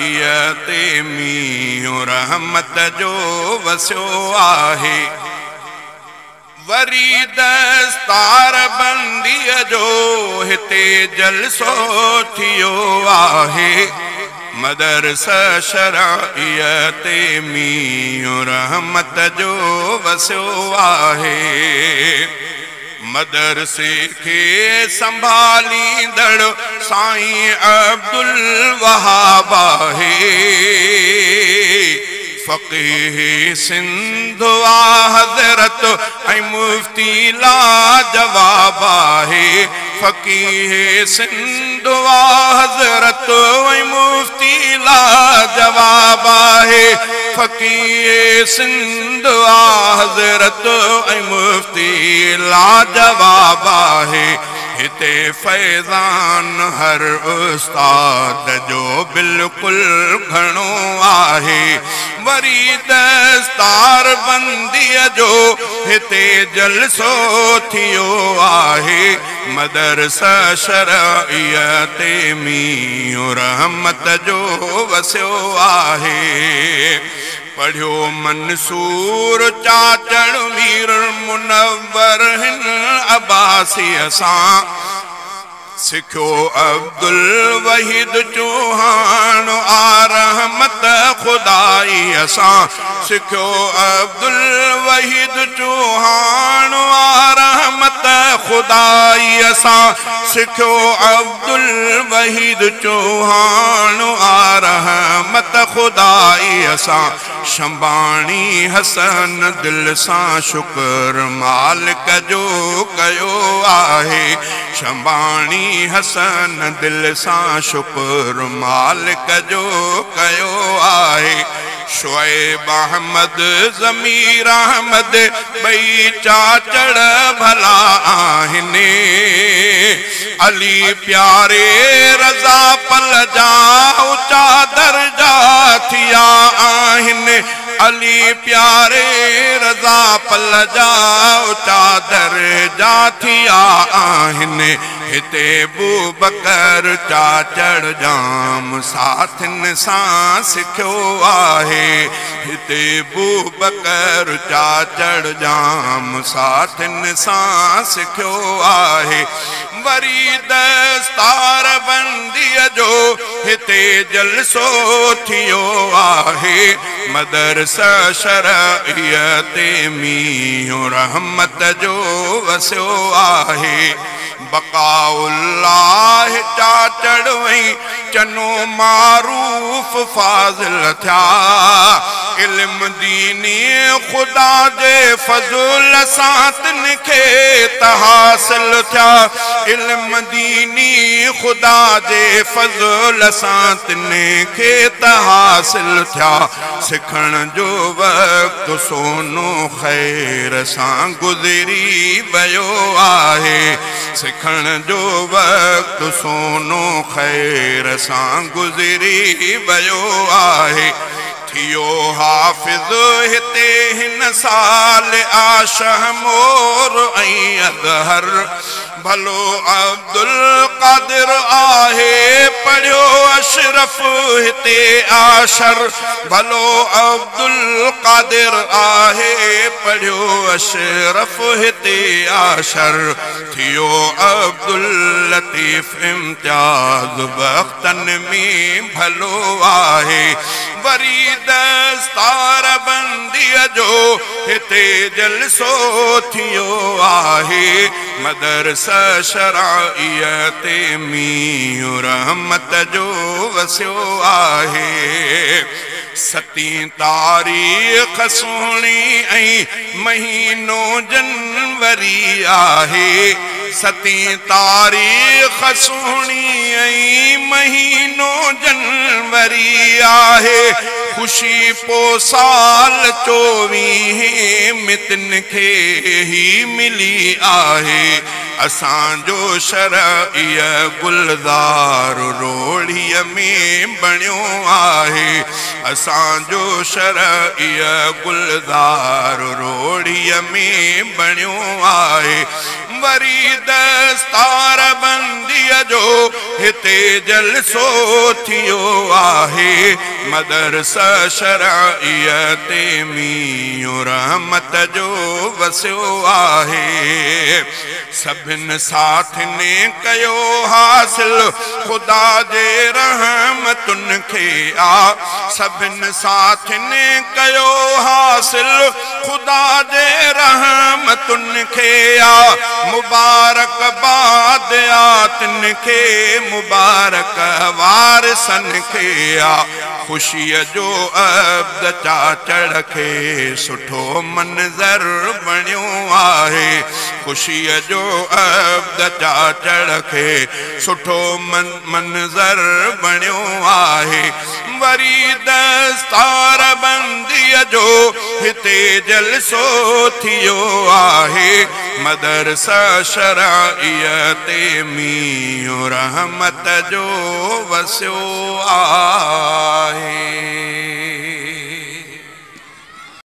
शरईअ ते मींहुं रहमत जो वसियो आहे। वरी दस्तार बंदीअ जो हिते जलसो थियो आहे। मदरस शरईअ ते मींहुं रहमत जो वसियो आहे। मदरसे खे संभालींदड़ साईं अब्दुल वहाब आहे। फ़क़ीह सिंध आ हज़रत ऐं मुफ़्ती लाजवाब आहे। फ़क़ीह सिंध आ हज़रत ऐं मुफ़्ती लाजवाब आहे। फ़क़ीह सिंध आ हज़रत ऐं मुफ़्ती लाजवाब आहे। हिते फैज़ान हर उस्ताद जो बिल्कुल घणो आहे। वरी दस्तार बंदीअ जो हिते जलसो थियो आहे। मदरस शरईअ ते मींहुं रहमत जो वसियो आहे। पढ़ियो मंसूर चाचड़ मीर मुनव्वर हिन अब्बासीअ सां। सिखियो अब्दुल वहीद चौहान आ रहमत ख़ुदाईअ सां। सिखियो अब्दुल वहीद चौहान आ रहमत ख़ुदाईअ सां। सिखियो अब्दुल वहीद चौहान आ रहमत ख़ुदाईअ सां। शंबाणी हसन दिल सां शुक्र मालिक जो कयो आहे। शंबाणी हसन दिल सां शुक्र मालिक जो कयो आहे। शुएब अहमद ज़मीर अहमद ॿई चाचड़ भला आहिनि। अली प्यारे रज़ा पल जा उचा दर्जा थिया आहिनि। अली प्यारे रज़ा पल जा उचा दर्जा थिया आहिनि। हिते अबूबकर चाचड़ जाम साथिन सां सिखियो आहे। हिते अबूबकर चाचड़ जाम साथिन सां सिखियो आहे। वरी दस्तार बंदीअ जो हिते जलसो थियो आहे। मदरस शरईअ ते मींहुं रहमत जो वसियो आहे। बकाउल्लाह चाचड़ ऐं चनो मारूफ़ फ़ाज़िल थिया। इल्म दीनी ख़ुदा जे फ़ज़ल सां तिन खे त हासिल थिया। इल्म दीनी ख़ुदा जे फ़ज़ल सां तिन खे त हासिल थिया। सिखण जो वक़्तु सोनो ख़ैर सां गुज़री वियो आहे। सिखण जो वक़्तु सोनो ख़ैर सां गुज़री वियो आहे। थियो हाफ़िज़ हिते हिन साल आशह मोर ऐं अज़हर। भलो अब्दुल क़ादिर आहे पढ़ियो अशरफ हिते आशर। भलो अब्दुल क़ादिर आहे पढ़ियो अशरफ हिते आशर। थियो अब्दुल लतीफ़ इम्तियाज़ वक़्तनि में भलो आहे। वरी दस्तार बंदीअ जो हिते जलसो थियो आहे। मदरस शरईअ ते मींहुं रहमत जो वसियो आहे। सतीं तारीख़ सुहिणी ऐं महीनो जनवरी आहे। सतीं तारीख़ सुहिणी ऐं महीनो जनवरी आहे। ख़ुशी पो साल 24 में तिन खे ही मिली आहे। असांजो शरईअ गुलज़ार रोड़ीअ में बणियो आहे। असांजो शरईअ गुलज़ार रोड़ीअ में बणियो आहे। وري دستار بنديءَ جو هتي جلسو ٿيو آهي. مدرسه شرعيءَ تي مينهن رحمت جو وسيو آهي. سڀني ساٿين ڪيو حاصل خدا جي رحمتن کي آ. سڀني ساٿين ڪيو حاصل خدا جي رحمتن کي آ. مبارڪ باد آ تن کي، مبارڪ وارثن کي آ. خوشيءَ جو عبد چاچڙ کي سٺو منظر بڻيو آهي. خوشيءَ جو عبد چاچڙ کي سٺو منظر بڻيو آهي. وري دستار بنديءَ جو هتي جلسو ٿيو آهي. مدرسه شرعيءَ تي مينهن رحمت جو وسيو آهي.